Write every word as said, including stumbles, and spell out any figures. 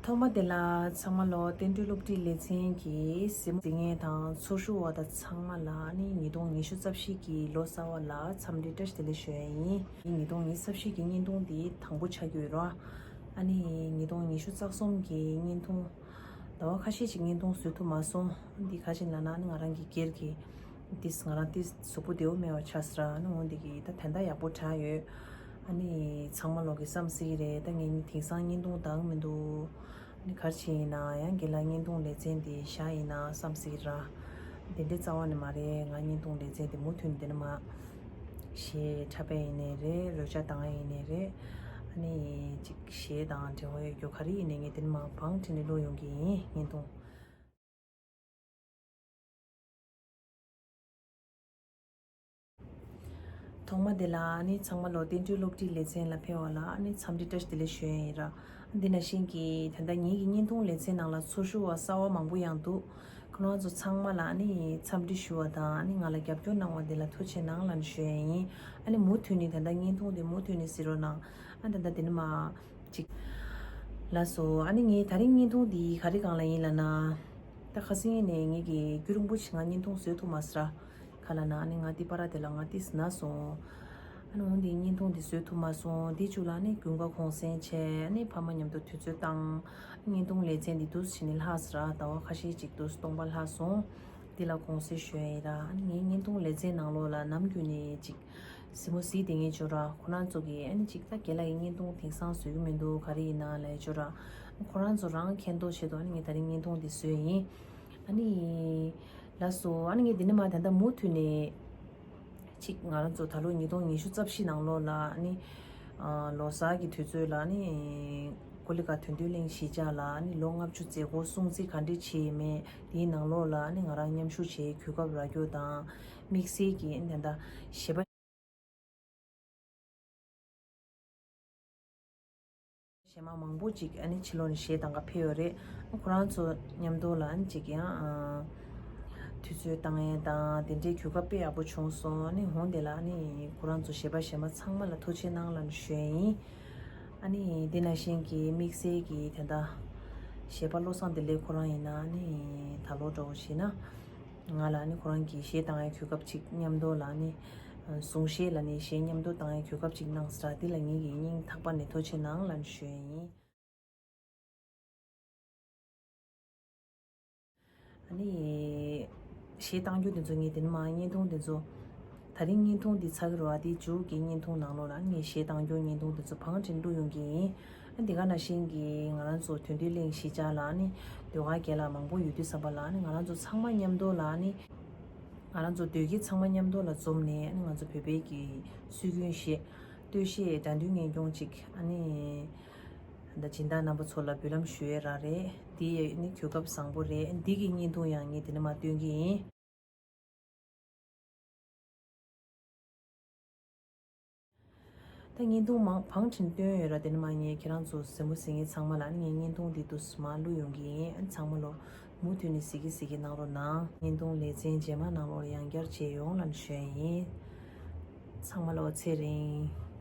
ཐོག་མ་དེ་ལ་ཚང་མ་ལོ་བསྟན་འགྲོའི་སློབ་ཁྲིད་ལེ་ཚན་གྱི་གཟིགས་མོ་གཟིགས་མཁན་དང་ཚོགས་ཞུགས་པ་དང་ཚང་མ་ལ་ནི་ཉིས་སྟོང་ཉི་ཤུ་རྩ་བཞི་གི་ལོ་གསར་པ་ལ་འཚམས་འདྲི་བཀྲ་ཤིས་བདེ་ལེགས་ཞུ་ཡ་ཡིན། ཉིས་སྟོང་ཉི་ཤུ་རྩ་བཞི་གི་བརྙན་ཐུང་འདི་དང་པོ་ཆགས་ཀྱི་ཡོད་ར། ཨ་ནི་ཉིས་སྟོང་ཉི་ཤུ་རྩ་གསུམ་གི་བརྙན་ཐུང་ཟླ་བ་ཁ་ཤས་ཤིག་བརྙན་ཐུང་བཟོ་ཐུབ་མ་སོང་། འདི་ག་ཅིག་ལབ་ན་ཨ་ནི་ང་རང་གི་སྒེར་གྱི་ཏིས་ང་རང་ཏིས་གཟུགས་པོ་བདེ་བོ་མེད་པ་ཆགས་སོང་ར། ཨ་ནི་འོ་འདི་གི་ད་ད་ལྟ་ཡག་པོ་དྲག་ཡོད། ཨ་ནི་ཚང་མ་ལོག་གི་བསམ་སྲིད་ཀྱི་རེད། ད་ངས་དེང་སང་བརྙན་ཐུང་བཏང་མི་འདུག་ཨ་ནི་ག་རེ་བྱས་ཡིན་ན་ཡང་རྒན་ལགས་བརྙན་ཐུང་ལེ་ཚན་དེ་བཞག་ཡིན་ན་བསམ་སྲིད་ཀྱི་ར། དེ་འདྲའི་རྩ་བ་ནས་མ་རེད། ང་བརྙན་ཐུང་ལེ་ཚན་དེ་མུ་མཐུད་ནས་དེ་ནས་མ་གཞས་འཁྲབ་པ་ཡིན་ནའི་རེད། རོལ་ཆ་བཏང་ཡ་ཡིན་ནའི་རེད། ཨ་ནི་ཅིག་གཞས་དང་འབྲེལ་བ་ཡོད་རྒྱུ་ག་རེ་ཡིན་ནའི་ངས་དེ་ནས་མ་བང་བྲིས་ནས་བླུགས་ཡོང་གི་ཡིན། བརྙན་ཐུང་། ཐོག་མ་དེ་ལ་ཨ་ནི་ཚང་མ་ལོ་བསྟན་འགྲོའི་སློབ་ཁྲིད་ལེ་ཚན་ལ་ཕེབས་པ་ལ་ཨ་ནི་འཚམས་འདྲི་བཀྲ་ཤིས་བདེ་ལེགས་ཞུ་ཡ་ཡིན་ར། འདི་ནང་བཞིན་གྱི་ད་ལྟ་ངེད་ཀྱི་བརྙན་ཐུང་ལེ་ཚན་ནང་ལ་ཚོགས་ཞུགས་པ་གསར་པ་མང་པོ་ཡང་འདུག་ཁོ་རང་ཚོ་ཚང་མ་ལ་ཨ་ནི་འཚམས་འདྲི་ཞུ་བ་དང་ཨ་ནི་ང་ལ་རྒྱབ་སྐྱོར་གནང་བ་དེ་ལ་ཐུགས་རྗེ་གནང་ལབ་ནས་ཞུ་ཡ་ཡིན། ཨ་ནི་མུ་མཐུད་ནས་ད་ལྟ་བརྙན་ཐུང་དེ་མུ་མཐུད་ནས་གཟིགས་རོགས་གནང་། ཨ་ད་ལྟ་དེ་ནི་མ། ཅིག་ལགས་སོ། ཨ་ནི་ངས་ད་རིང་བརྙན་ཐུང་འདི་ག་རེ་སྒང་ལ་ཡིན་ལབ་ན། ད་ཁ་སང་ནས་ངེད་ཀྱིས་རྒྱུན་རིང་པོ་ཞིག་ང་བརྙན་ཐུང་བཟོས་ཐུབ་མ་སོང་ར། ག་ལབ་ན་ཨ་ནི་ང་འདི་པར་དེ་ལ་ང་ཏིས་ན་སོང་། ཨ་ནི་འོ་འདི་བརྙན་ཐུང་འདི་བཟོས་ཐུབ་མ་སོང་། འདི་བཅུ་ལ་ཨ་ནི་དགུན་ཁ་གུང་སེང་བྱས། ཨ་ནི་ཕ་མ་མཉམ་དུ་དུས་ཚོད་བཏང་། བརྙན་ཐུང་ལེ་ཚན་འདི་འདུག་སེ་བྱས་ནས་ལྷག་སོང་ར། ཟླ་བ་ཁ་ཤས་ཅིག་འདུག་སེ་སྟོང་པ་ལྷག་སོང་། འདི་ལ་དགོངས་སེལ་ཞུ་ཡ་ཡིན་ར། ཨ་ནི་ངའི་བརྙན་ཐུང་ལེ་ཚན་ནང་ལོགས་ལ་ནམ་རྒྱུན་ནས་ཅིག་གཟིགས་མོ་གཟིགས་བསྡད་མཁན་ཅིག་ཡོད་ར། ཁོ་རང་ཚོ་གིས་ཨ་ནི་ཅིག་ད་རྒན་ལགས་ཀྱིས་བརྙན་ཐུང་དེང་སང་བཟོ་གི་མི་འདུག་ག་རེ་ཡིན་ན་ལབ་ཡ་ཅིག་ཡོད་ར། ཁོ་རང་ཚོ་རང་མཁྱེན་རྟོགས་ཆེད་དུ་ཨ་ནི་ངས་ད་རིང་བརྙན་ཐུང་འདི་བཟོས་ཡིན། ཨ་ནི། ལགས་སོ། ཨ་ནི་ངས་འདི་ནས་མར་ད་ལྟ་མུ་མཐུད་ནས། ཅིག་ང་རང་ཚོ་ད་ལོ་ཉིས་སྟོང་ཉི་ཤུ་རྩ་བཞི་ནང་ལོགས་ལ་ཨ་ནི། ཨ་ལོ་གསར་གྱི་དུས་ཚོད་ལ་ཨ་ནི། ཀོ་ལི་གྷལ་དོན་གཅོད་གླིང་གཞིས་ཆགས་ལ་ཨ་ནི་ལོ་ལྔ་བཅུ་མཛད་སྒོ་སྲུང་བརྩི་ག་འདྲ་བྱས་ཡོད་མེད། དེའི་ནང་ལོགས་ལ་ཨ་ནི་ང་རང་མཉམ་ཞུགས་བྱས་གོ་སྐབས་རག་རྒྱུ་དང་། དམིགས་བསལ་གྱིས་ཨ་ནི་ད་ལྟ་གཞས་པ། གཞས་མ་མང་པོ་ཅིག་ཨ་ནི་ཕྱི་ལོགས་ནས་གཞས་གཏང་ག་ཕེབས་ཡོད་རེད། ཁོ་རང་ཚོ་མཉམ་དུ་ལ་ཨ་ནི་ཅིག་ཡང་ཨ། དུས་ཚོད་བཏང་ཡས་དང་དེ་འདྲའི་གོ་སྐབས་དཔེ་ཡག་པོ་བྱུང་སོང་། ཨ་ནི་འོ་དེ་ལ་ཨ་ནི་ཁོ་རང་ཚོ་གཞས་པ་གཞས་མ་ཚང་མ་ལ་ཐུགས་རྗེ་གནང་ལབ་ནས་ཞུ་ཡ་ཡིན། ཨ་ནི་དེ་ནང་བཞིན་གྱི་དམིགས་བསལ་གྱི་དེ་འདྲ་གཞས་པ་བློ་བཟང་བདེ་ལེགས་ཁོ་རང་ཡིན་ན་ཨ་ནི་ད་ལོ་འདྲ་བོ་བྱས་ན། ང་ལ་ནི་ཁོ་རང་གིས་གཞས་བཏང་ཡའི་གོ་སྐབས་ཅིག་མཉམ་དུ་ལ་ནི། གཟུངས་གཞས་ལ་ནི་གཞས་མཉམ་དུ་བཏང་ཡའི་གོ་སྐབས་ཅིག་གནང་ཟེར། འདི་ལ་ངེད་ཀྱིས་སྙིང་ཐག་པ་ནས་ཐུགས་རྗེ་གནང་ལབ་ནས་ཞུ་ཡ་ཡིན། ཨ་ནི། གཞས་བཏང་རྒྱུ་དེ་ཚོ་ངས་དེ་ནས་མར་བརྙན་ཐུང་དེ་ཚོ། ད་རིང་བརྙན་ཐུང་འདི་ཚར་གི་རེད་བ། དེའི་མཇུག་གི་བརྙན་ཐུང་ནང་ལོགས་ལ་ངས་གཞས་བཏང་རྒྱུ་བརྙན་ཐུང་དེ་ཚོ་བང་བྲིས་བླུགས་ཡོང་གི་ཡིན། ཨ་འདི་ག་ནང་བཞིན་གྱི་ང་རང་ཚོ་དོན་གཅོད་གླིང་གཞིས་ཆགས་ལ་ནི་ཟློས་གར་རྒན་ལགས་མང་པོ་ཡོད་དུས་ཙམ་པ་ལ་ནི་ང་རང་ཚོ་ཚང་མ་མཉམ་དུ་ལ་ནི། ང་རང་ཚོ་ཟློས་དགེ་ཚང་མ་མཉམ་དུ་ལ་འཛོམས་ནས་ནི་ང་ཚོ་བོད་པའི་གི་སྲོལ་རྒྱུན་གཞས། སྟོད་གཞས་སྒྲ་འདོན་ངེས་སྐྱོང་ཅིག་ཨ་ནི། ད་སྦྱིན་བདག་རྣམ་པ་ཚོ་ལ་འབུལ་ལམ་ཞུ་ཡས་རག་རེད། འདི་ཡས་ནི་གོ་སྐབས་བཟང་པོ་རེད། འདི་གི་བརྙན་ཐུང་ཡང་ངས་དེ་ནས་མར་སྟོན་གྱི་ཡིན། ད་བརྙན་ཐུང་མང་བང་བྲིས་བཏོན་ཡོད་ར། དེ་ནས་མར་ངས་ཁྱེད་རང་ཚོ་གཟིགས་མོ་གཟིགས་མཁན་ཚང་མ་ལ་ངས་བརྙན་ཐུང་འདི་འདུག་སེ་མར་བླུགས་ཡོང་གི་ཡིན། ཨ་ཚང་མ་ལོ་མུ་མཐུད་ནས་གཟིགས་ཀྱི་གཟིགས་ཀྱི་གནང་རོགས་གནང་། བརྙན་ཐུང་ལེ་ཚན་རྗེས་མ་ནང་ལོགས་ཡང་བསྐྱར་མཇལ་ཡོང་ལབ་ཞུ་ཡ་ཡིན། ཚང་མ་ལོ་ཚེ་རིང་།